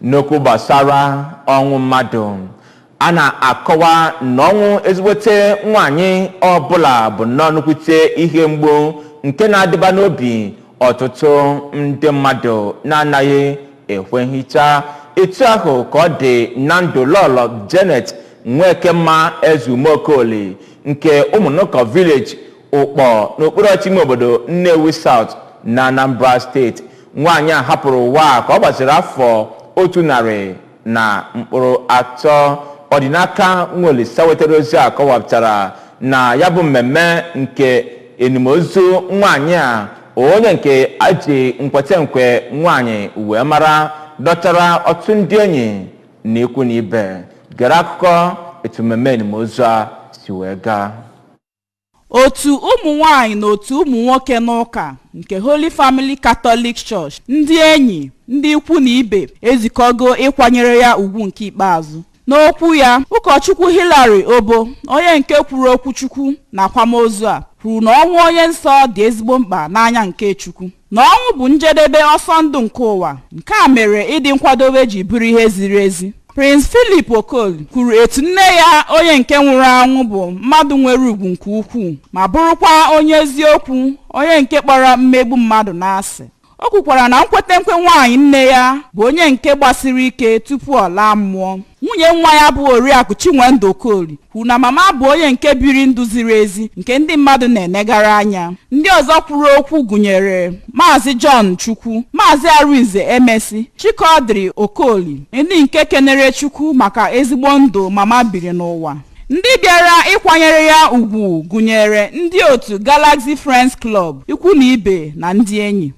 N'okwu gbasara ọnwụ mmadụ, a na-akọwa na ọnwụ ezigbote nwaanyị ọbụla bụ nnọọ nnukwute ihe mgbu nke na-adịba n'obi ọtụtụ ndị mmadụ na-anaghị ekwe nhicha. Etu ahụ ka ọ dị na ndụ Lọlọ Janet Nwekemma Ezumeokoli nke Ụmụnụkọ Village, Ụkpọ, n'okpuru ọchịchị ime obodo Nnewi South na Anambra Steeti. Nwaanyị a hapụrụ ụwa ka ọ gbaziri afọ 103. Ọdịnaka Nwolisa wetara ozi a kọwapụtara na ya bụ mmemme nke enimozu nwaanyị a, onye nke aji nkwetenkwe nwaanyị wee mara, dọtara ọtụtụ ndị enyi na ikwu na ibe. Gere akụkọ etu mmemme enimozu a si wee gaa. Otu ụmụ nwanyị na otu ụmụ nwoke n'ụka nke Holy Family Catholic Church, ndị enyi, ndị ikwu na ibe ezukọgo ịkwanyere ya ugwu nke ikpeazụ. N'okwu ya, Ụkọchukwu Hilary Obo, onye nke kwuru okwu Chukwu na akwamozu a, kwuru na ọnwụ onye nsọ dị ezigbo mkpa n'anya nke Chukwu, na ọnwụ bụ njedebe ọsọ ndụ nke ụwa. Nke a mere ịdị nkwadobe ji bụrụ ihe ziri ezi. Prince Philip Okoli kwuru etu nne ya, onye nke nwụrụ anwụ, bụ mmadụ nwere ugwu nke ukwuu ma bụrụkwa onye eziokwu, onye nke kpọrọ mmegbu mmadụ n'asị. O kwukwara na nkwetenkwe nwaanyị nne ya bụ onye nke gbasiri ike tupu ọ laa mmụọ. Nwunye nwa ya bụ Oriakụ Chinwendu Okoli kwuru na mama bụ onye nke biri ndụ ziri ezi nke ndị mmadụ na-enegara anya. Ndị ọzọ kwuru okwu gụnyere Maazị John Chukwu, Maazị Arinze Emesi, Chikaọdịrị Okoli, ndị nke kenere Chukwu maka ezigbo ndụ mama biri n'ụwa. Ndị bịara ịkwanyere ya ugwu gụnyere ndị otu Galaxy Friends Club, ikwu na ibe na ndị enyi.